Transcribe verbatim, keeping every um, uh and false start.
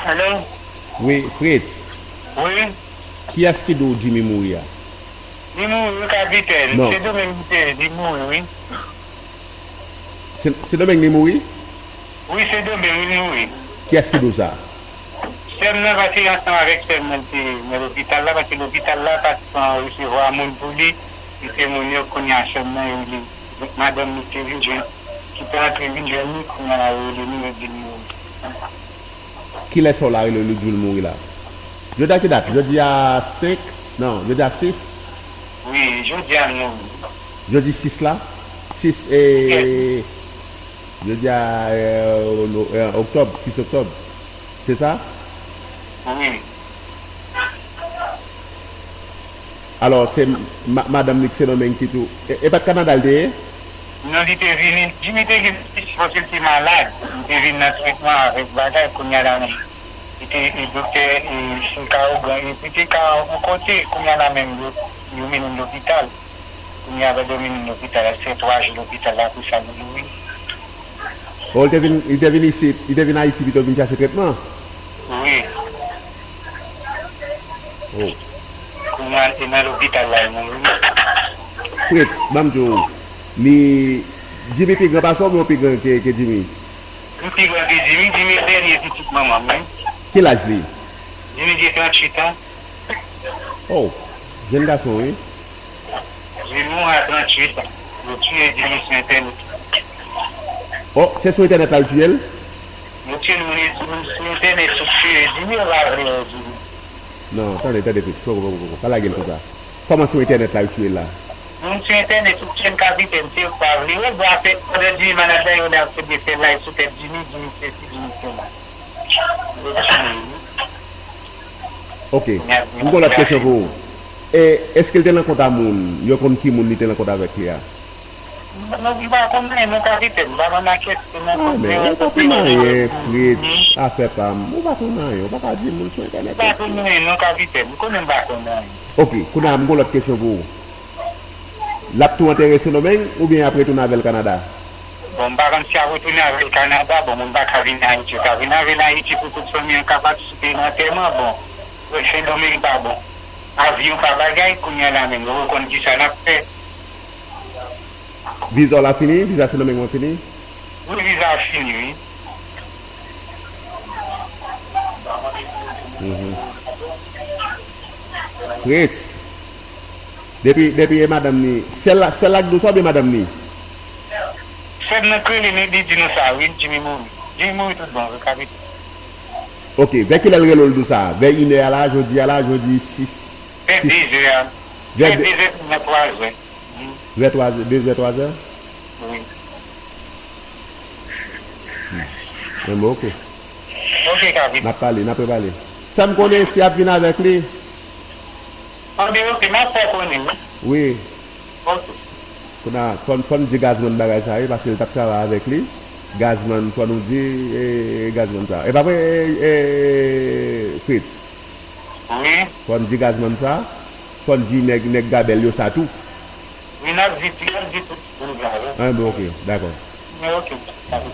Alo? Wi, Fritz. Wi? Kiyès ki di w Jimmy mouri a? Li mouri, wi, kapitèn. Non. Sendomeng li te, li mouri, wi. Sen, Sendomeng li mouri? Wi, Sendomeng li mouri. Kiyès ki di w sa? Sè m nan, paske ansanm avèk sè m nan te nan lopital la, paske lopital la pa t pran resevwa moun pou li, li te moun yo, kounye a sè m nan rele madanm li te vin jwenn, ki te antre vin jwenn li, kounye a yo rele nou, yo di l mouri. Kilè sa w la rele l, ou di l mouri la? Jodi a ki dat? Jodi a senk? Non, jodi a sis? Wi, jodi a nou. Jodi sis la? Sis, e, jodi a, e, no, e, oktòb, sis oktòb. Se sa? Wi. Alò, se ma-, madanm li ki Sendomeng ki tou. E, e pa t Kanada l te ye? Non, li te vini, Jimmy te vin isit paske l te malad. Li te vin nan tretman avèk bagay, kounye a la menm. Li te, e, doktè, e, fin ka ogan, epi te ka yon kote, kounye a la menm, yo, yo mennen l lopital. Kounye a, yo mennen l lopital, al fè twa jou lopital la, apre sa, li mouri. Oh, li te vin, li te vin isit, li te vin Ayiti pito vin chache tretman? Wi. Oh. Kounye a, li nan lopital la, li mouri. Fritz, ban m di w, li, Jimmy pi gran pase w oubyen w pi gran ke, ke Jimmy? Li pi gran ke Jimmy, Jimmy se dènye pitit manman m, wi. Ki laj li? Jimmy gen tranntuit an. Oh, jèn gason, wi. Jimmy mouri a tranntuit an. Yo tiye Jimmy sou entènèt. Oh, se sou entènèt la yo tiye l? Yo tiye l, moun sou, sou entènèt yo tiye Jimmy, yo pa vle wè Jimmy. Non, tande, tande, Fritz, poko, poko, poko. Pa lage l konsa. Kòman sou entènèt la yo tiye l la? Moun sou entènèt yo tiye l, kapitèn, se yo k pa vle wè l. Bon, apre, pandan Jimmy malad la, yo ap fè de fè live sou tèt Jimmy, Jimmy sesi, Jimmy sela. Ok. M gen yon lòt kesyon pou ou. E, èske l te nan kont a moun? Yo konn ki moun li te nan kont avèk li a? Non, m pa konn anyen non, kapitèn. M pa konn nan kèt, nan kont moun. Ou pa konn anyen, Fritz. Afè pa m. Ou pa konn anyen. Ou pa ka di moun sou entènèt. M pa konn anyen non, kapitèn. M konnen m pa konn anyen. Ok, kounye a, m gen yon lòt kesyon pou ou. L ap tou antere Sendomeng oubyen y ap retounen avè l Kanada? Bon, m pa konn si y ap retounen avè l Kanada. Bon, moun pa ka vin Ayiti. Yo ka vin avè l Ayiti pou tout fanmi an ka patisipe nan antèman. Bon, Sendomeng pa bon. Avyon pa bagay, kounye a la menm, nou konn kisa n ap fè. Viza w la fini? Viza Sendomeng ou an fini? Wi, viza a fini, wi. Mhm. Fritz. Depi, depi e madanm ni, sè l la, sè l la k di w sa oubyen madanm ni? Sè m nan k rele nou, li di nou sa, wi, Jimmy mouri. Jimmy mouri tout bon, vre, kapitèn. Ok, vè kilè l rele w l di w sa? Vè inè a la, jodi a la, jodi sis. Vè dezè a. Vè dezè, nan twazè. Vè twazè, dezè, twazè? Wi. Hmm. Enben, ok. Ok, kapitèn. N ap pale, n ap repale. Fè m konnen si y ap vin avèk li. Anben, ok, m ap fè w konnen, wi. Wi. Ok. Kounye a, fò n, fò n di Gazman bagay sa, wi, paske l t ap travay avèk li. Gazman, fò nou di, e, Gazman sa. E pa vre, e, e, Fritz? Wi. Fò n di Gazman sa. Fò n di nèg, nèg Gabèl yo sa tou. Wi, n ap di, n ap di tout moun sa, wi. Enben, ok, dakò. Enben, ok, dakò.